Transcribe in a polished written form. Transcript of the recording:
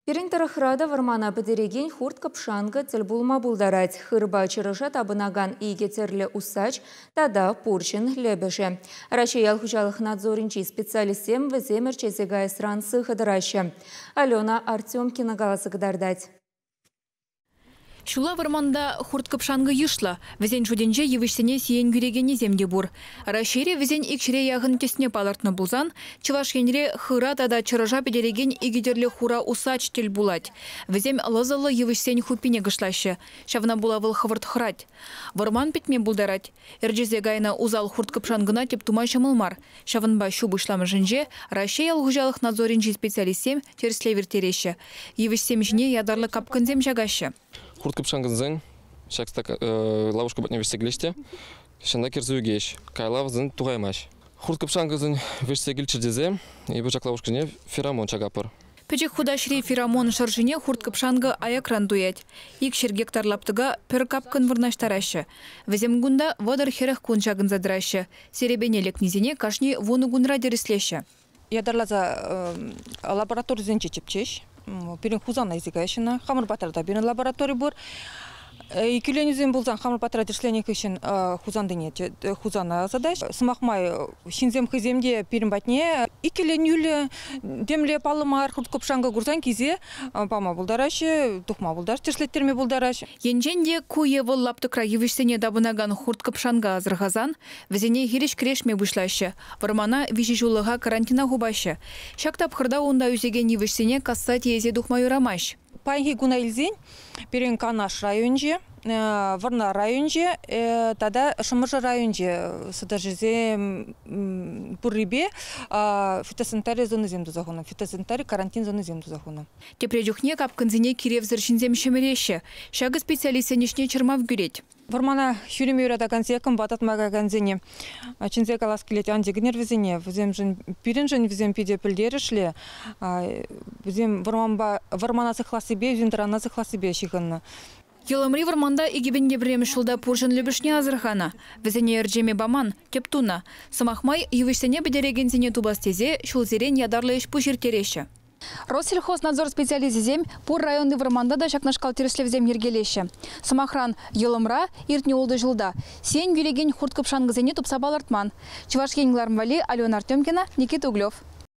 Пирӗн тӑрӑхра та вӑрмана пӗтерекен хурт-кӑпшанкӑ тӗл пулма пултарать. Хырпа чӑрӑша тапӑнакан икӗ тӗрлӗ усач тата пурҫӑн лӗпӗшӗ. Раҫҫей ял хуҫалӑх надзорӗнчи специалистсем вӗсем ӗрчесе каясран сыхӑ тӑраҫҫӗ. Алена Артемкина каласа кӑтартать. Ҫулла вӑрманта хурт-кӑпшанкӑ йышлӑ. Вӗсен шутӗнче йывӑҫсене сиен кӳрекеннисем те пур. Раҫҫейре вӗсен 200-е яхӑн тӗсне палӑртнӑ пулсан, Чӑваш Енре хыра тата чӑрӑша пӗтерекен икӗ тӗрлӗ хура усач тӗл пулать. Вӗсем лӑсӑллӑ йывӑҫсен хуппине кӑшлаҫҫӗ. Ҫавна пула вӑл хӑвӑрт хӑрать. Вӑрман пӗтме пултарать. Ӗрчесе кайнӑ усал хурт-кӑпшанкӑна тӗп тума ҫӑмӑл мар. Ҫавӑнпа ҫу пуҫламӑшӗнче Раҫҫей ял хуҫалӑх надзорӗнчи специалистсем тӗрӗслев ирттереҫҫӗ. Йывӑҫсем ҫине ятарлӑ капкӑнсем ҫакаҫҫӗ. Хурт-кӑпшанкӑсен ҫак лавушка патне вӗҫсе килеҫ те, ҫавна кӗрсе ӳкеҫ. Каялла вӗсен тухаймасть. Хурт-кӑпшанкӑсен вӗҫсе килччӗр тесе эпир ҫак лавушкӑсене феромон ҫакатпӑр. Пӗчӗк хутаҫри феромон шӑршине хурт-кӑпшанкӑ аякран туять. 200 гектар лаптӑка пӗр капкӑн вырнаҫтараҫҫӗ. Вӗсем кунта 30-40 кун ҫакӑнса тӑраҫҫӗ. Серепене лекнисене кашни 10 кунра тӗрӗслеҫҫӗ. Ятарласа лабораторисенче тӗпчеҫ. Пирӗн Хусана илсе каяҫҫӗ ӑна. Хамӑр патра та пирӗн лаборатори пур. Иккӗленӳсем пулсан хамӑр патра тӗрӗсленӗ хыҫҫӑн Хусантине Хусана ӑсатаҫ. Сӑмах май, ҫынсем хӑйсем те пирӗн патне иккӗленӳллӗ, темле паллӑ мар хурт-кӑпшанкӑ курсан килсе пама пултараҫҫӗ, тухма пултараҫҫӗ, тӗрӗслеттерме пултараҫҫӗ. Енчен те ку е вӑл лаптӑкра йывӑҫсене тапӑнакан хурт-кӑпшанка асӑрхасан, вӗсене хирӗҫ кӗрешме пуҫлаҫҫӗ. Вӑрмана 3 ҫуллӑха карантина хупаҫҫӗ. Ҫак тапхӑрта унта ӳсекен йывӑҫсене касса тиесе тухма юрамасть. Паянхи куна илсен, пирӗн Канаш районӗнче, Вӑрнар районӗнче тата Шӑмӑршӑ районӗнче сӑтӑрҫӑсем пуррипе фитосанитари зонисем туса хунӑ, фитосанитари карантин зонисем туса хунӑ. Тепре чухне капкӑнсене киревсӗр ҫынсем ҫӗмӗреҫҫӗ. Ҫакӑ специалистсен ӗҫне чӑрмав кӳрет. Вӑрмана ҫӳреме юратакансене, кӑмпа татма каякансене чӗнсе калас килет. Ан тӗкӗнӗр вӗсене. Вӗсемшӗн, пирӗншӗн вӗсем питӗ пӗлтерӗшлӗ. Вӗсем вӑрманпа, вӑрмана сыхлассипе, ӳсен-тӑрана сыхлассипе ҫыхӑннӑ. Йӑлӑмри вӑрманта 2001 ҫулта пурҫӑн лӗпӗшне асӑрханӑ. Вӗсене ӗрчеме паман, тӗп тунӑ. Сӑмах май, йывӑҫсене пӗтерекенсене тупас тесе ҫулсерен ятарлӑ ӗҫ-пуҫ ирттереҫҫӗ. Россельхознадзор специалисчӗсем пур районти вӑрманта та ҫакнашкал тӗрӗслевсем йӗркелеҫҫӗ. Сӑмахран, Йӑлӑмра иртнӗ 6 ҫулта сиен кӳрекен хурт-кӑпшанкӑсене тупса палӑртман. Чӑваш Ен кӑларӑм валли Алена Артемкина, Никита Углев.